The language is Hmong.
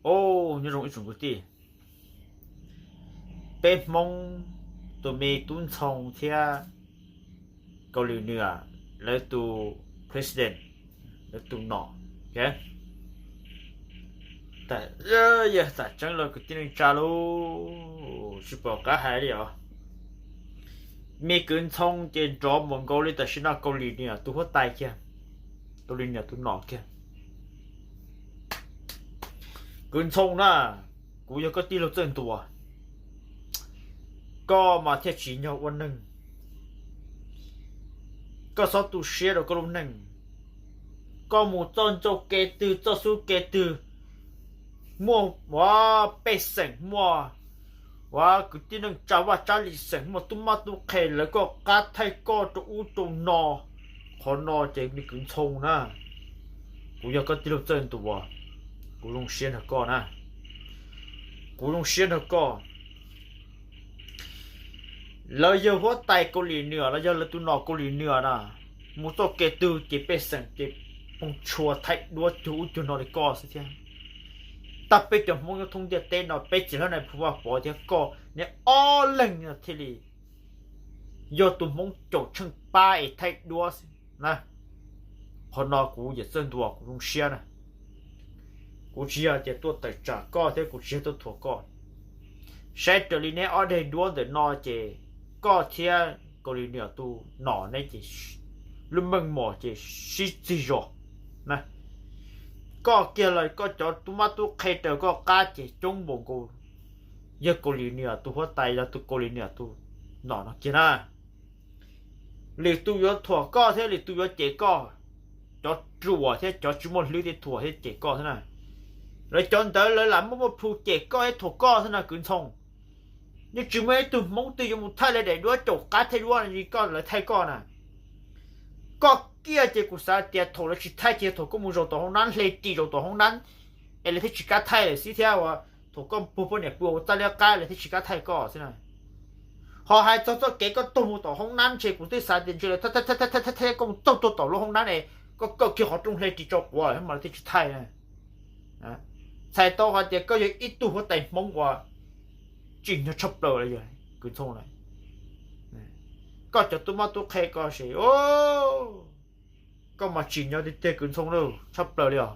Au, nyob zoo ib tsoom kwv tij, peb Hmoob tus me tub Ntxhoo thiab Kaus Lim Nws lawv tus president, lawv tus nom, yog tam tseeb los kwv tij neej tsa lauj, tsis pom qab hais li os. Me kwv Ntxhoo ces nrov mus nkaus li tam sim no Kaus Lim Nws tus huab tais kiag, Kaus Lim Nws tus nom kiag. Kwv Ntxhoo na, kuv yog koj tij laug txawj ntuas, koj mas thiaj tsim nyog ua neeg. Koj txhob tu siab rau koj lub neej. Koj mus txoj ntxoo kev twg txoj xub kev twg, muaj ua pej xeem, muaj ua kwv tij neej tsa vaj tsab lis xeem, muaj tub mab tub qhe lawv koj qab thaij koj rau ub rau no. Qhov no ces me kwv Ntxhoo na, kuv yog koj tij laug txawj ntuas, kuv zoo siab nrog koj na, kuv zoo siab nrog koj. Lawv yawg huab tais Kaus Lim Nws los yog lawv tus nom Kaus Lim Nws na, mus txoj kev twg ces pej xeem ces poob tshua thaij duab cuag ub cuag no li koj xwb thiab. Tag peb cov Hmoob nyob thoob ntiaj teb no peb txiv hlob Nais Phoo Vaj Pov thiab koj niag ob leeg no thiaj li yog tus Hmoob caum tsheej pab es thaij duab xwb na. Qhov no kuv yawm txawj ntuas kuv zoo siab na. Kuv tsis yog tias tuaj tawm tsam koj thiab kuv tsis yog tuaj thuam koj. Saib raws li neb ob daim duab ntawm no ces koj thiab Kaus Lim Nws tus nom neb ces lub meej mom ces sib txig zos na. Koj kiag los koj cov tub mab tub qhe raws koj qab ces coob npaum nkaus yawg Kaus Lim Nws tus huab tais los tus Kaus Lim Nws tus nom no kiag na. Lwm tus yuav thuam koj thiab lwm tus yuav cem koj, cov ruam thiab cov tsis muaj hlwb thiaj thuam thiab cem koj xwb na. Lawv cov ntawd lawv lam muaj muaj plhu cem koj thiab thuam koj xwb na kwv Ntxhoo. Yeej tsis muaj ib tug Hmoob twg yuav mus thaij lawv daim duab caum qab thaij duab li koj lawv thaij koj na. Koj kiag ces kuv xav tias thaum lawv tsis thaij ces thaum koj mus zaum tom hoob nab hle ris zaum tom hoob nab es lawv thiaj tsis kam thaij lawm xwb thiab uas thaum koj puag poj niam pw ua txaj liab qab lawv thiaj tsis kam thaij koj xwb na. Ho hais txog txoj kev koj tuag mus tom hoob nab ntshe kuv twb xav tias ntshe lawv thaij thaij koj mus txog tuag tom lub hoob nab ne, koj kawm kiag qhov rooj hle ris tso quav mas lawv thiaj tsis thaij. Txhais tau hais tias koj yog ib tug huab tais Hmoob uas tsim nyog tshaj plaws li kwv Ntxhoo na. Koj cov tub mab tub qhe koj ces koj mas tsim nyog tiag tiag kwv Ntxhoo lauj, tshaj plaws li os.